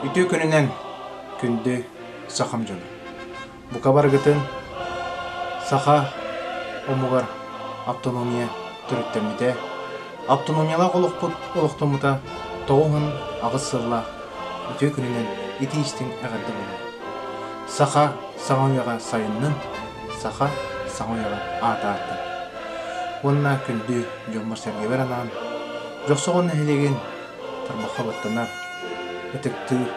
Үтүө күнүнэн, күндү сахам дьоно! Бука барыгытын саха омугар автономия төрүттэммитэ, автономиялаах олохпут олохтоммута 98 сыллаах үтүө күнүнэн итии-истиҥ эҕэрдэ буолуо. Саха саҥа үйэҕэ сайыннын, саха саҥа үйэҕэ аата ааттан. Уонна күндү дьоммор-сэргэбэр анаан Дьохсоҕон нэһилиэгин тарбахха баттанар, ытыктыыр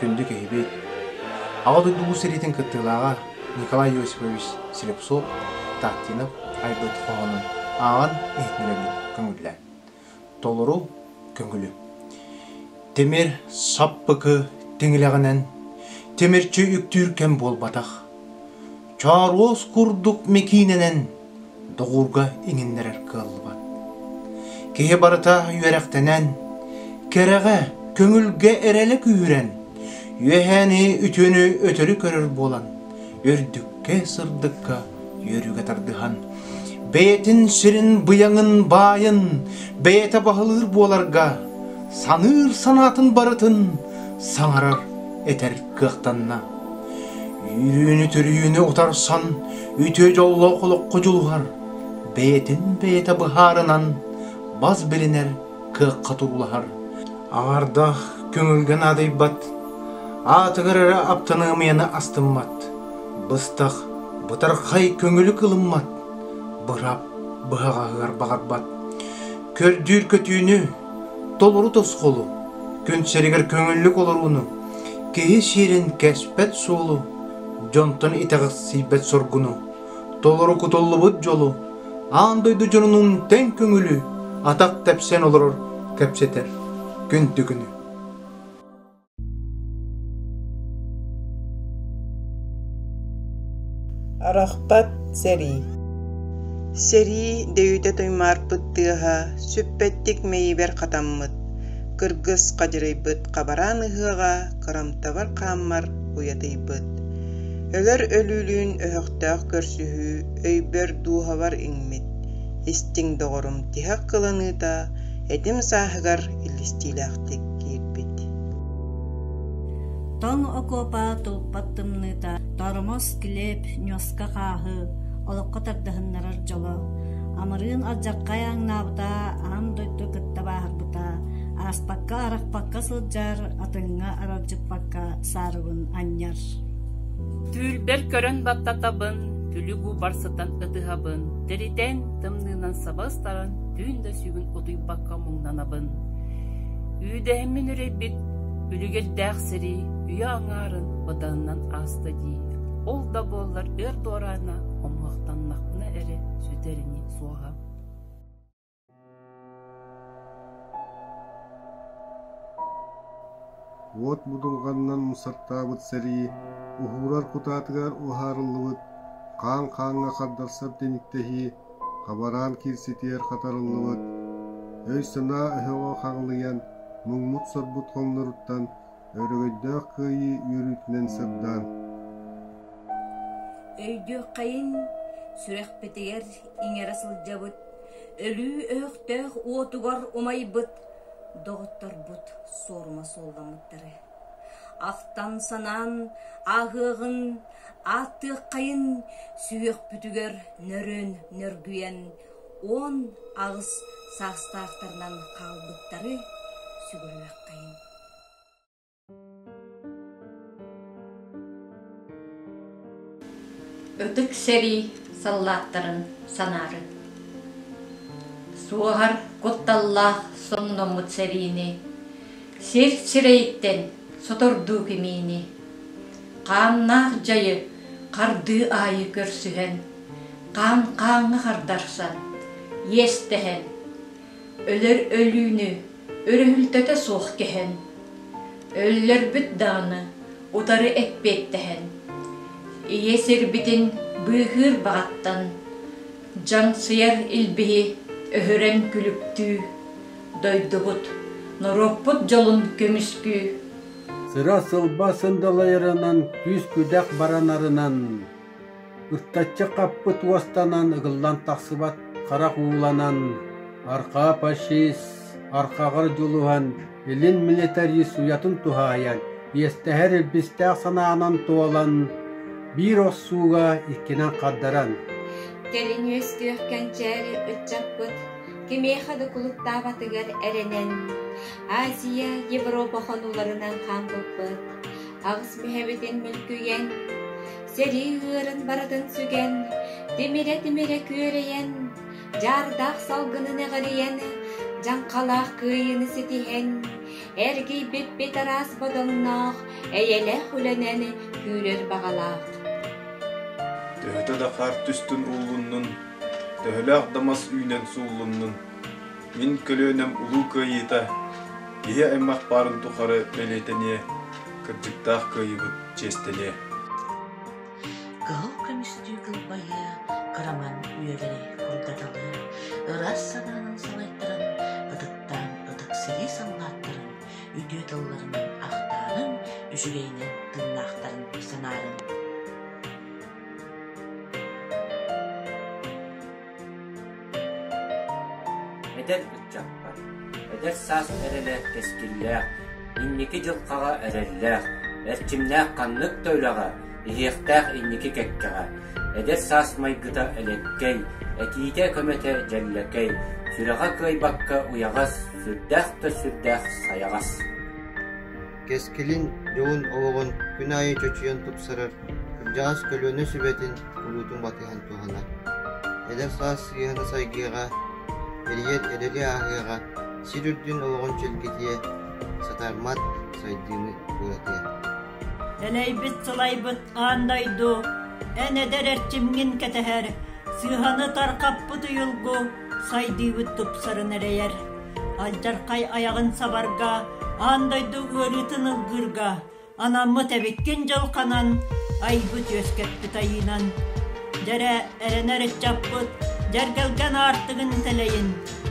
күндү киһибит, Аҕа дойду Улуу сэриитин кыттыылааҕа Николай Иосифович Слепцов Тактинов айбыт хоһоонун ааҕан иһитиннэрэбин көҥүллээн. Толору көҥүлү. Тимир саппыкы тиҥилэҕинэн тимирчи үктүүр кэм буолбатах. Чооруос курдук микиинэнэн доҕуурга иҥиннэрэр кыаллыбат. Киһи барыта үөрэхтэнэн, кэрэҕэ, көҥүлгэ эрэлэ күүһүрэн, үөһээни үтүөнү өтөрү көрөр буолан, үрдүккэ, сырдыкка үөрүүгэ тардыһан, бэйэтин сирин быйаҥын баайын бэйэтэ баһылыыр буоларга саныыр санаатын барытын саҥарар, этэр кыахтанна. Үүрүүнү-түрүүнү утарсан, үтүө дьоллоох олоххо дьулуһар, бэйэтин бэйэтэ быһаарынан бас билинэр кыахха туруулаһар. Аҥардах көҥүлгэ наадыйбат, аатыгар эрэ аптаныамыйаны астыммат, быстах, бытархай көҥүлү кылыммат, быраап быһаҕаһыгар баҕарбат. Көрдүүр көтүүнү, толору тосхолу, күн сиригэр көҥүллүк олорууну, киһи сиэрин кэспэт суолу, дьонтон итэҕэсийбэт соргуну, толору кутуллубут дьолу, аан дойду дьонунуун тэҥ көҥүлү атах тэпсэн олорор кэпсэтэр күн түгүнү. Арахпат сэрии Сэрии дөйүтэ туймаарпыт тыаһа сүппэттик мэйиибэр хатаммыт, кыргыс хадьырыйбыт хабараан ыһыаҕа кырамтабар хааммар уйатыйбыт. Өлөр өлүүлүүн өһөхтөөх көрсүһүү өйбөр дууһабар иҥмит, истиҥ доҕорум тиһэх кыланыыта этим сааһыгар илистиилээхтик киирбит. Тоҥ окуопа тулпат тымныыта, тормоз килиэп, ньуоска хааһы, олоххо тардыһыннарар дьоло. Амырыын алдьархай ааҥнаабыта, аан дойду кытта бааһырбыта, ааспакка-арахпакка сылдьар, атыҥҥа аралдьыппакка саарыбын анньар. Түүлбэр көрөн баттатабын, күлүк уу сытан ытыһабын, тиритэн, тымныынан саба ыстаран, түүн да сүгүн утуйбакка муҥнанабын. Үүдэһиммин үрэйбит үлүгэрдээх сэрии үйэ аҥаарын быданынан ааста дии. Ол да буоллар өр дуораана омуһахтаннахпына эрэ сүтэр ини суоһа. Уот будулҕанынан мусартаабыт сэрии уһуурар кутаатыгар уһаарыллыбыт хаан хааҥҥа хардарсар тиниктэһии хабараан киирситигэр хатарыллыбыт өй-санаа өһөҕө хаҥылыйан муҥмут-сорбут хоҥноруттан өрөгөйдөөх кыайыы үөрүүтүнэн сырдаан Өйдүөххэйин, сүрэхпитигэр иҥэрэ сылдьабыт, өлүү өһөхтөөх уотугар умайбыт доҕотторбут суорума суолламмыттары. Ахтан-санаан ааһыаҕын, ааттыаххайын сүһүөхпүтүгэр нөрүөн нөргүйэн 18 саастаахтарынан хаалбыттары сүгүрүйүөххэйин. Ытык сэрии саллааттарын санаары Суоһар кутталлаах соҥноммут сэриини, Сир сирэйиттэн сотордуу кимиини, Хааннаах дьайы хардыы аайы көрсүһэн, Хаан хааҥҥа хардарсан, иэстэһэн, Өлөр өлүүнү өрүһүлтэтэ суох кэһэн, өллөрбүт даҕаны утары эппиэттэһэн, ийэ сирбитин быыһыыр баҕаттан, дьаҥсыйар илбиһи өһөрөн күлүктүү, дойдубут, норуоппут дьолун көмүскүү. Сыра-сылба сындалайарынан, күүс-күдэх баранарынан Ыртаччы хаппыт уостанан ыгыллан тахсыбат харах ууланан, арҕаа фашист арҕаҕар дьулуһан, илин милитарист уйатын туһаайан, Иэстэһэр илбистээх санаанан туолан, биир охсууга иккинэн хардаран Кэлин үөскүөх кэнчээри ыччаппыт кимиэхэ да кулуттаабатыгар эрэнэн, Азия, Европа хонууларынан хаампыппыт, аҕыс мүһэбитин мүлкүйэн, сэрии ыарын барытын сүгэн, тимирэ-тимирэ күөрэйэн, дьаардаах салгынын эҕирийэн, дьаҥхалаах кыайыыны ситиһэн, эргийбиппит араас бодоҥноох, эйэлээх үлэнэн күүрэр баҕалаах. Төһөтө да хаар түстүн ууллуннун, төһөлөөх да мас үүнэн сууллуннун, мин көлүөнэм улуу кыайыыта киһи аймах баарын тухары бэлиэтэниэ, кырдьыктаах кыайыыбыт чиэстэниэ. Кыһыл көмүстүү кылбайыа, кыраман үйэлэри курдаталыа, ыраас санаанан салайтаран, ытыктаан ытык сэрии саллааттарын үтүө тылларынан ахтаарын, үчүгэйинэн тыыннаахтарын санаарын. Эдэр ыччаппар, эдэр саас эрэлэ кэскиллээх, инники дьылҕаҕа эрэллээх, эрчимнээх ханнык да үлэҕэ, иһиэхтээх инники кэккэҕэ, эдэр саас майгыта элэккэй, этиитэ көмөтө дьэллэкэй, сүрэҕэ кыайбакка уйаҕас, сүрдээх да сүрдээх сайаҕас. Кэскилин, дьолун олоҕун күн аайы чочуйан тупсарар, кырдьаҕас көлүөнэ сүбэтин куруутун батыһан туһанар. Эдэр саас сыыһаны сайгыаҕа, эрийэр эрэли ааһыаҕа, сир үрдүн олоҕун чэлгитиэ, сатармат сайдыыны туоратыа. Элэйбит-сылайбыт аан дойду эн эдэр эрчимҥин кэтэһэр, сыыһаны тархаппыт уйулгу сайдыыбыт тупсарын эрэйэр. Алдьархай айаҕын сабарга, аан дойду ыарыытын ылгыырга анаммыт эбиккин дьылҕанан, айбыт үөскэппит айыынан. Дьэрэ эрэнэр ыччаппыт дьэргэлгэн аартыгын тэлэйин,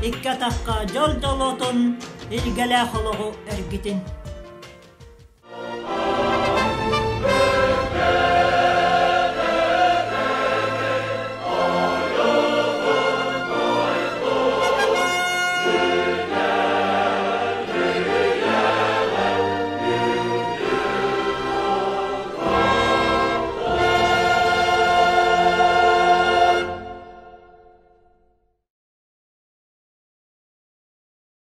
икки атахха дьол дьолуотун, илгэлээх олоҕу эргитин.